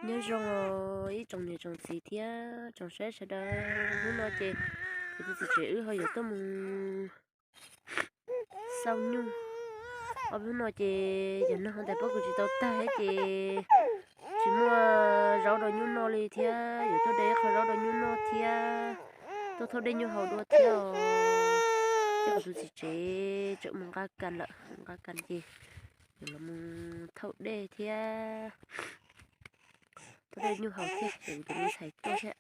Nyob zoo os ib tsoom niam tsoom txiv thiab tsoom saib sawv daws, hnub no ces kuv tus txiv tsev wb ho yuav tuaj mus xauj nyuj. Ob peb hnub no ces cov neeg ho ntais pob kws tsis tau tag thiab ces tsis muaj zaub rau nyuj noj li thiab yuav tuaj de ib qho zaub rau nyuj noj thiab tuaj thauj dej nyuj haus dua thiab os. Ces kuv tus txiv tsev tseem mus nqa kas lawm, nqa kas ces yuav los mus thauj dej thiab thauj dej nyuj haus thiab ces kuv tus me ntxhais tuaj thiab.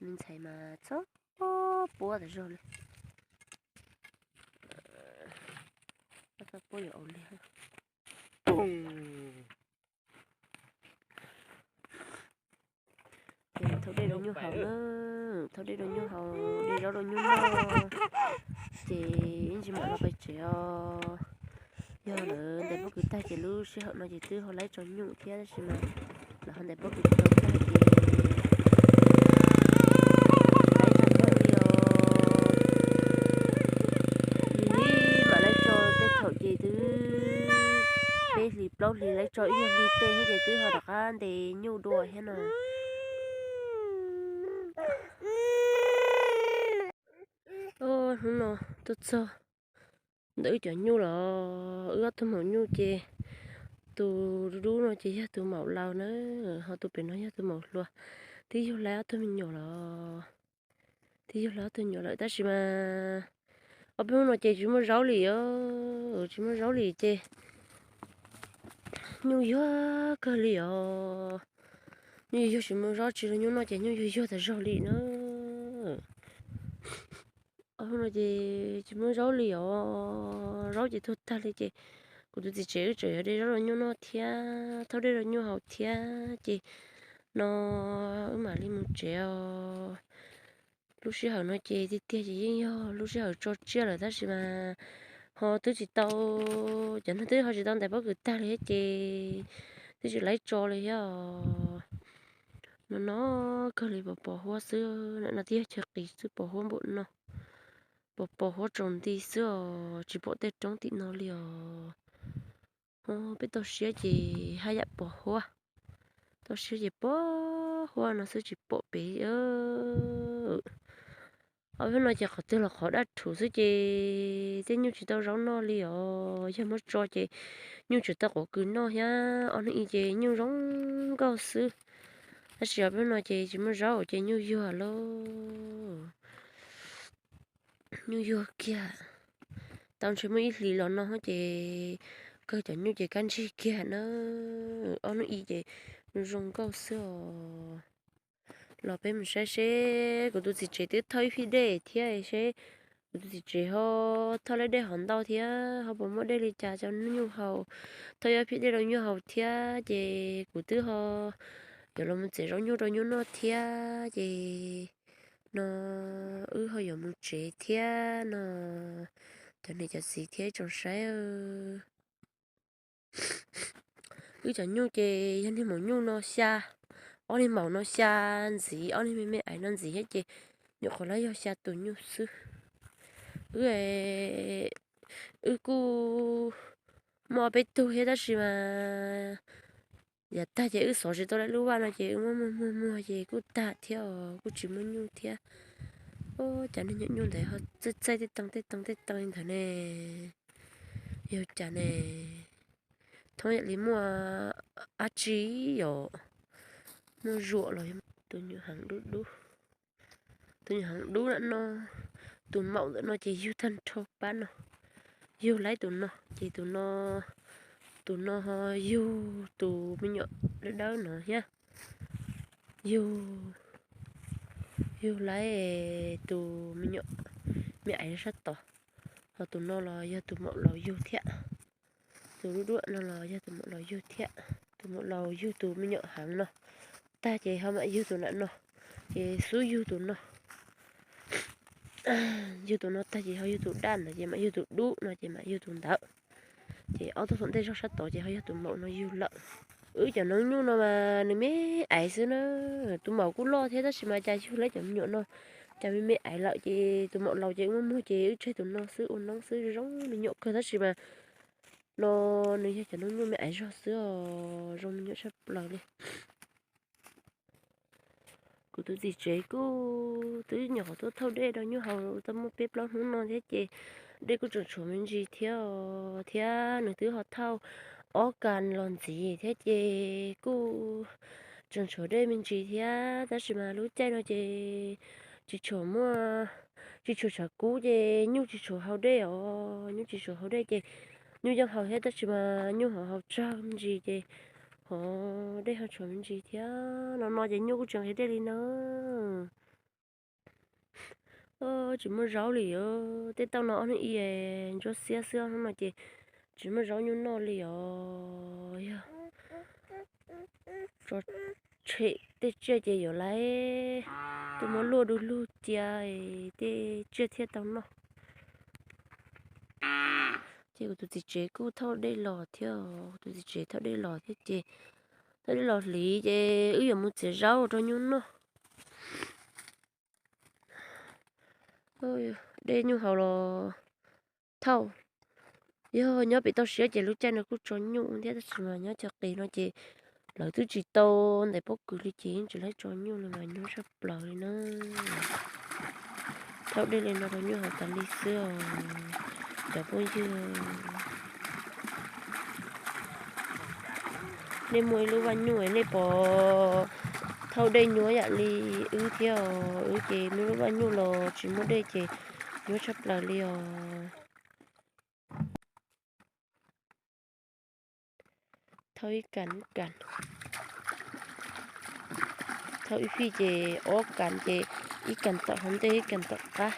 Me ntxhais mas txhob puab tas zog li. Txhob puab yuav au li. Ces thauj dej rau nyuj haus na, thauj dej rau nyuj haus, de zaub rau nyuj noj, ces ib ntsis mam los pais tsev os. Yog lawv ntais pob kws tag ces lub sij hawm no ces twb ho laib tso nyuj thiab tab sis mas lawv ho ntais pob kws tsis tau tag ces laib tso nyuj li os. Yus li mam laib tso tej thaum ces twb peb hlis plaub hlis laib tso ib nyuag hli tej thiab ces twb ho rov qab ntes nyuj dua thiab no. Hnub no tuaj txog ntawm wb cov nyuj los wb ob tug maum nyuj ces tus dub dub no ces yog tus maum laus na, ho tus pem no yog tus maum hluas. Twb yug laib ob tug me nyuam los, twb yug laib ob tug me nyuam lawm tab sis mas ob peb hnub no ces tsis muaj zaub li os, tsis muaj zaub li ces nyuj yuag kawg li os. Nyuj yuag yuag tsis muaj zaub tsis rau nyuj noj ces nyuj yuag yuag tas zog li na. Ob hnub no ces tsis muaj zaub li os, zaub ces tuag tag li ces kuv tus txiv tsev wb tseem yuav de zaub rau nyuj noj thiab thauj dej rau nyuj haus thiab ces no wb mam li mus tsev os. Lub sij hawm no ces tiag tiag ces yeej yog lub sij hawm tso tsiaj lawm tab sis mas ho twb tsis tau, cov neeg twb ho tsis tau ntais pob kws tag li thiab ces twb tsis laib tso li thiab os. No no kawg li pos pos huab xwb, no twb yog chaw qis xwb pos huab npaum no, pos pos huab tsaus nti xwb os, tsis pom tej roob tim no li os. Peb toj siab ces haj yam pos huab, toj siab ces pos huab no xwb tsis pom pem. Ob peb no ces qhov twg los qhov dab rhuv xwb ces tej nyuj tsis tau zaub noj li os, yog muab tso ces nyuj tsis tau quav kws noj thiab, ob hnub i ces nyuj zoo nkauj xwb. Tab sis ob peb no ces tsis muaj zaub ces nyuj yuag lauj, nyuj yuag kiag. Tau ntshe muaj ib hlis los no ces kawg cov nyuj ces kab ntsig kiag na, ob hnub i ces zoo nkauj xwb os. Los peb mus saib seb kuv tus txiv tsev twb thauj ib phij dej thiab seb kuv tus txiv tsev ho thauj lawm dej hov ntau thiab ho puas muaj dej li cas rau nyuj haus, thauj ib phij dej rau nyuj haus thiab ces kuv twb ho yuav los mus txiav zaub nyuj rau nyuj noj thiab ces no wb ho yuav mus tsev thiab no, cov niam cov txiv thiab tsoom saib. Wb cov nyuj ces yog niag maum nyuj no xya, ob niag maum no xya ntxiv, ob niag me me aiv no ntxiv thiab ces nyuam qhuav lawv yog xya tus nyuj xwb. Wb, wb kuj muaj ob peb tug thiab tab sis mas yav tag ces wb xov tsis tau lawv lub vaj no ces wb muab muag muag muag ces kuj tag thiab os, kuj tsis muaj nyuj thiab. Ua cas niag nyuam nyuj ntawd ho txaij txaij tej tee tej tee tej tee li ntawd ne? Yog cas ne? Thoob yam li muaj dab tsi yom? Muaj zuam los yog tus nyuam heev dub dub. Tus nyuam heev dub ntawm no, tus maum ntawm no ces yug tag nrho pab no. Yug laib tus no ces tus no, tus no ho yug tus me nyuam dawb dawb no thiab. Yug, yug laib tus me nyuam, me aiv sab tod. Ho tus no los yog tus maum laus yug thiab. Tus dub dub no los yog tus maum laus yug thiab. Tus maum laus yug tus me nyuam heev no tag ces ho mam yug tus ntawm no, ces xub yug tus no. Yug tus no tag ces ho yug tus daj ntawd ces mam yug tus dub no ces mam yug tus ntawd. Ces ob tug tom ntej zog sab tod ces ho yog tus maum no yug lawm. Wb cov noob nyuj no mas nws me aiv xwb na. Tus maum kuj loj thiab tab sis mas cas yug laib cov me nyuam no, cas me me aiv lawm ces tus maum laus ces wb muab muag ces wb tseg tus no xwb ua noob xwb zoo me nyuam kawg tab sis mas no nws yog cov hnub nyuj me aiv zog xwb os, zoo me nyuam tshaj plaws li. Kuv tus txiv tsev kuj twb nyuam qhuav tuaj thauj dej rau nyuj haus tau muaj peb plaub hnub no thiab ces dej kuj tseem tshuav me ntsis thiab, thiab nws twb ho thauj ob kas los ntxiv thiab ces kuj tseem tshuav dej me ntsis thiab. Tab sis mas lub caij no ces tsis tshuav muaj, tsis tshuav tshav kub ces nyuj tsis tshuav haus dej os, nyuj tsis tshuav haus dej ces nyuj yeej haus thiab tab sis mas nyuj ho haus tsawg me ntsis ces ho dej ho tshuav me ntsis thiab. No no ces nyuj kuj tsis nqhis dej li no. Tsis muaj zaub li os, tej tauj no ob hnub ib ntsuab xiab xwb, ob hnub no ces tsis muaj zaub nyuj noj li os. Yog tso tshem tej tsiaj ces yuav lawv tuaj muab luaj du lug cia tej tsiaj thiaj tau noj. Ces kuv tus txiv tsev kuj thauj dej los thiab, tus txiv tsev thauj dej los thiab ces thauj dej los hliv ces wb yuav mus txiav zaub rau nyuj noj. Dej nyuj haus los thauj. Yog nyob pem toj siab ces lub caij no kuj tso nyuj thiab tab sis mas nyob cov qis no ces lawv twb tsis tau ntais pob kws li ces yeej tsis laib tso nyuj li mas nyuaj tshaj plaws li na. Thauj dej li no rau nyuj haus tas li xwb os cov phooj ywg. Nej muaj ib lub vaj nyuj nej puas thauj dej nyuaj yam li wb thiab os? Wb ces muaj lub vaj nyuj los tsis muaj dej ces nyuaj tshaj plaws li os. Thauj ib kas ib kas, thauj ib fij ces ob kas ces ib kas tom hauv ntej ib kas tom qab.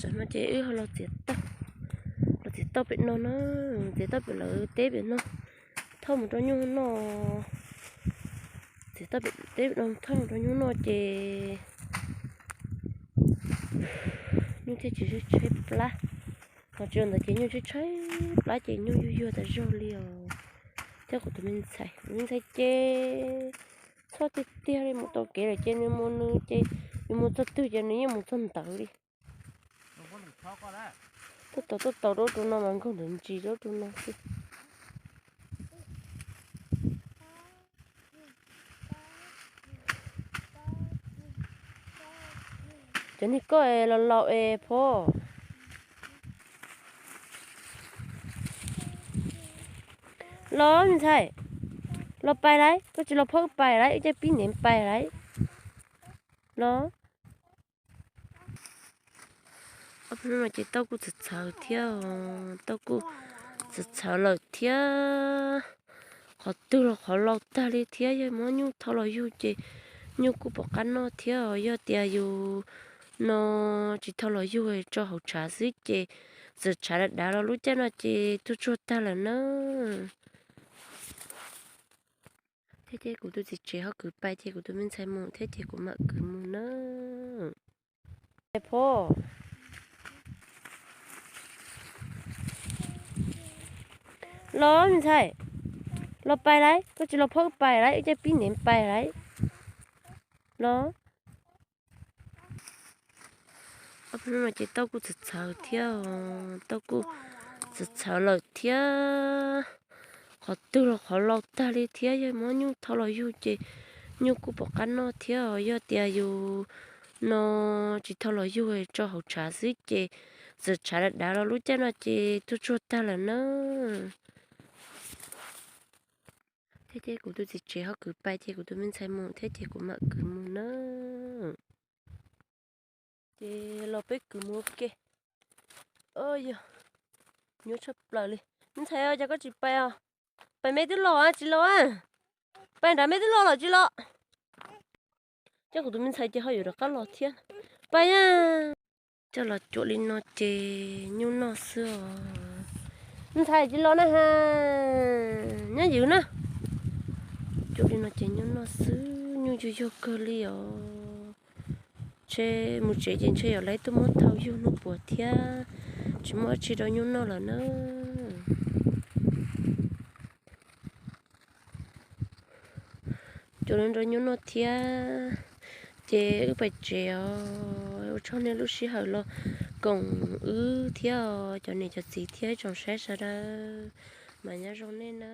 Tam no ces wb ho los txiav tauj, los txiav tauj pem no na, txiav tauj pem lawv teb pem no, thauj mus rau nyuj noj. Txiav tauj pem teb pem no thauj mus rau nyuj noj ces nyuj thiaj tsis tshaib plab. Ho tsis ua ntawd ces nyuj tshaib tshaib plab ces nyuj yuag yuag tas zog li os. Thiab kuv tus me ntxhais, kuv tus me ntxhais ces txhob tiag tiag li, mus tau kev lawm ces nws mus nws ces, nws mus txog twg ces nws yeej mus txog ntawd li. Tuaj tau tuaj tau rau ub rau no mas nkaug ntawd ntsis rau ub rau no xwb. Cov niag koj es los laus es phob. Los me ntxhais, los pais lauj, koj tsis los phob wb pais lauj, wb caij pib ntev pais lauj. Los. Ob peb hnub no ces tauj kuj txawv txhawv thiab, tauj kuj txawv txhawv lawm thiab. Qhov twg los qhov laus tag li thiab, yog muab nyuj thau los yug ces nyuj kuj pom qab noj thiab. Yog tias yus no tsis thau los yug, tso hauv tshav xwb ces txawm tshav dav dav los lub caij no ces tuag tsuag tag lawm na. Thiab ces kuv tus txiv tsev ho kwv pais ces kuv tus me ntxhais mus thiab ces kuv mam kwv mus na. Phob. Los me ntxhais, los pais lauj, koj tsis los phob wb pais lauj, wb caij pib ntev pais lauj. Los. Ob peb hnub no ces tauj kuj txawv txhawv thiab, tauj kuj txawv txhawv lawm thiab. Qhov twg los qhov laus tag li thiab, yog muab nyuj thau los yug ces nyuj kuj pom qab noj thiab. Yog tias yus no tsis thau los yug, tso hauv tshav xwb ces txawm tshav dav dav los lub caij no ces tuag tsuag tag lawm na. Thiab ces kuv tus txiv tsev ho kwv pais ces kuv tus me ntxhais mus thiab ces kuv mam kwv mus na. Ces los peb kwv mus ua ke. Yog, nyuaj tshaj plaws li. Me ntxhais, cas koj tsis pais os? Pais me twb los, tsis los a? Pais nrad me twb los los tsis los? Coj kuv tus me ntxhais ces ho yuav rov qab los thiab. Pais a. Coj los cuam li no ces nyuj noj xwb os. Me ntxhais tsis los na ha, nyob ywv na. Cuam li no ces nyuj noj xwb, nyuj yuag yuag kawg li os. Ntshe mus tsev ces ntshe yuav lawv tuaj muab thau yug hnub puav thiab, tsis muaj dab tsi rau nyuj noj lawm na. Cuam li no rau nyuj noj thiab, ces wb pais tsev os. Ua tsaug nej lub sij hawm los koom wb thiab cov niam cov txiv thiab tsoom saib sawv daws, mas nyob zoo nej na.